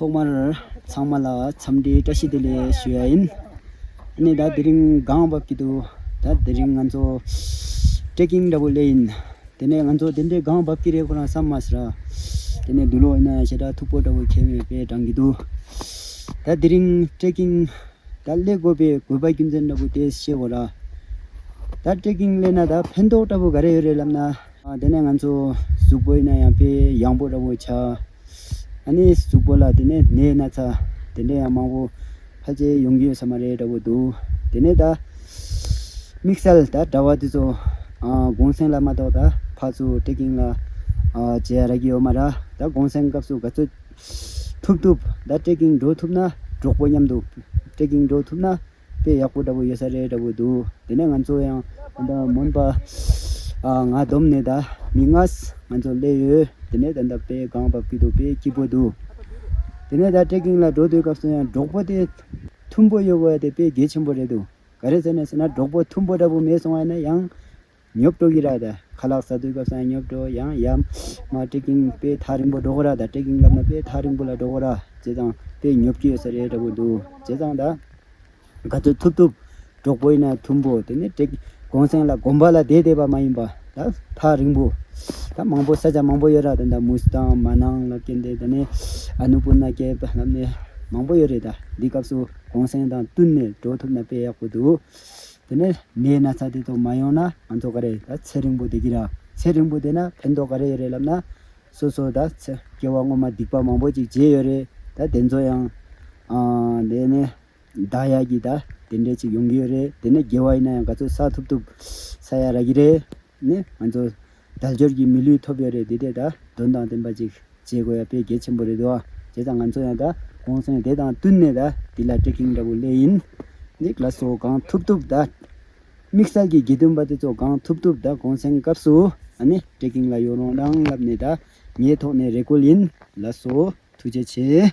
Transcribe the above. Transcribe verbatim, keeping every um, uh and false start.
ཐོག་མར་ཚང་མ་ལ་འཚམས་འདྲི་བཀྲ་ཤིས་བདེ་ལེགས་ཞུ་ཡ་ཡིན། ཨ་ནི་ད་དེ་རིང་གངས་བབས་ཀྱི་འདུག་ད་དེ་རིང་ང་ཚོ་ཊེ་ཀིང་འདྲ་པོ་སླེབས་ཡིན། དེ་ནས་ང་ཚོ་དེ་འདྲའི་གངས་བབས་ཀྱི་རེད་ཁོ་རང་བསམ་མ་ཟེར། དེ་ནས་འདུག་ལོ་ཡིན་ན་ཡང་ཞེ་དྲག་མཐུག་པོ་འདྲ་པོ་ཁྱེར་མེད་པས་འགྲང་གི་འདུག་ད་དེ་རིང་ཊེ་ཀིང་ད་སླེབས་དགོས་པའི་དགོས་པ་རྒྱུ་མཚན་འདྲ་པོ་དེ་བཤད་དགོས་ར། ད་ཊེ་ཀིང་སླེབས་ན་ད་ཕན་ཐོགས་འདྲ་པོ་ག་རེ་ཡོད་རེད་ལབ་ན། ཨ་དེ་ནས་ང་ཚོ་གཟུགས་པོ་ཡིན་ན་ཡང་དཔེ་ཡང་པོ་འདྲ་པོ་ཆགས། ཨ་ནི་གཟུགས་པོ་ལ་དེ་ནས་ནད་ན་ཚ་དེ་འདྲ་ཡང་མང་པོ་ཕལ་ཆེར་ཡོང་གི་ཡོད་ས་མ་རེད་འདྲ་པོ་འདུག་དེ་ནས་ད་དམིགས་བསལ་ད་གྲྭ་པ་དེ་ཚོ་ཨ་གུང་སེང་ལ་མ་གཏོགས་ད་ཕར་ཚུར་ཊེ་ཀིང་ལ་ཨ་བྱེད་ཡ་རག་གི་ཡོད་མ་རེད། ད་གུང་སེང་སྐབས་སུ་ག་ཚོད་ཐུབ་ཐུབ་ད་ཊེ་ཀིང་འགྲོ་ཐུབ་ན། གྲོགས་པོ་མཉམ་དུ་ཊེ་ཀིང་འགྲོ་ཐུབ་ན་དཔེ་ཡག་པོ་འདྲ་པོ་ཡོད་ས་རེད་འདྲ་པོ་འདུག་དེ་ནས་ང་ཚོ་ཡང་ད་ལྟ་མོན་པ་ཨ་ང་བསྡོམས་ནས་ད་མི་ལྔ་ང་ཚོ་སླེབས་ཡོད། དེ་ནས་ད་ལྟ་དཔེ་གངས་བབས་ཀྱི་འདུག་དཔེ་སྐྱིད་པོ་འདུག་དེ་ནས་ད་ཊེ་ཀིང་ལ་འགྲོ་དུས་སྐབས་སུ་ཡང་གྲོགས་པོ་དེ་མཐུན་པོ་ཡོད་དགོས་ཡ་དེ་དཔེ་གལ་ཆེན་པོ་རེད་འདུག་ག་རེ་ཟེར་ནས་ཟེར་ན་གྲོགས་པོ་མཐུན་པོ་འདྲ་པོ་མེད་སོང་བ་ཡིན་ན་ཡང་ཉོབ་འགྲོ་གི་ར། ད་ཁ་ལག་ཟ་དུས་སྐབས་སུ་ཡང་ཉོབ་འགྲོ། ཡང་ཡང་མ་ཊེ་ཀིང་དཔེ་ཐག་རིང་པོ་འགྲོ་གི་ར། ད་ཊེ་ཀིང་ལབ་ན་དཔེ་ཐག་རིང་པོ་ལ་འགྲོ་གི་ར། བྱས་ཙང་དཔེ་ཉོབ་ཀྱི་ཡོད་ས་རེད་འདྲ་པོ་འདུག་བྱས་ཙང་ད་ག་ཚོད་ཐུབ་ཐུབ་གྲོགས་པོ་ཡིན་ན་མཐུན་པོ། དེ་ནས་ཊེ་གུང་སེང་ལ་དགོན་པ་ལ་བསྡད་བསྡད་པ་མ་ཡིན་པ་ད་ཐག་རིང་པོ། ད་མང་པོ་ས་ཆ་མང་པོ་ཡོད་ར། ད་ད་མུ་སི་དང་མ་ནང་ལབ་མཁན་དེ། དེ་ནས་ཨ་ནུ་པུར་ན་སྐྱེས་པ་ལབ་ནས་མང་པོ་ཡོད་རེད། ད་འདི་སྐབས་སུ་གུང་སེང་དང་བསྟུན་ནས་འགྲོ་ཐུབ་ན་དཔེ་ཡག་པོ་འདུག་དེ་ནས་ནད་ན་ཚ་དེ་ཚོ་མ་ཡོང་ན་ང་ཚོ་ག་རེ་ད་ཚེ་རིང་པོ་བསྡད་ཀྱི་ར། ཚེ་རིང་པོ་བསྡད་ན་ཕན་ཐོགས་ག་རེ་ཡོད་རེད་ལབ་ན། སོ་སོ་ད་ཚེ་སྐྱེ་བ་སྔོན་མ་སྡིག་པ་མང་པོ་ཅིག་བྱས་ཡོད་རེད། ད་དེ་ཚོ་ཡང་ཨ་དེ་ནས་འདག་ཡག་གི་ད་དེ་འདྲས་ཅིག་ཡོང་གི་ཡོད་རེད། དེ་ནས་དགེ་བ་ཡིན་ན་ཡང་ག་ཚོད་བསགས་ཐུབ་ཐུབ་བསགས་ཡ་རག་གི་རེད། ནས་ང་ཚོ་དལ་འབྱོར་གྱི་མི་ལུས་ཐོབ་ཡོད་རེད། དེ་དེ་ད་དོན་དང་ལྡན་པ་ཅིག་བྱེད་དགོས་ཡ་དཔེ་གལ་ཆེན་པོ་རེད་འདུག་ཨ། བྱས་ཙང་ང་ཚོ་ཡང་ད་གུང་སེང་དེ་དང་བསྟུན་ནས་ད་འདི་ལ་ཊེ་ཀིང་འདྲ་པོ་སླེབས་ཡིན། འདི་ལ་སོ་གང་ཐུབ་ཐུབ་ད་དམིགས་བསལ་གྱི་དགེ་འདུན་པ་དེ་ཚོ་གང་ཐུབ་ཐུབ་ད་གུང་སེང་སྐབས་སུ་ཨ་ནི་ཊེ་ཀིང་ལ་ཡོང་རོགས་གནང་ལབ་ནས་ད་ངའི་ཐོག་ནས་རེ་སྐུལ་ཡིན། ལ་སོ་ཐུགས་རྗེ་ཆེ།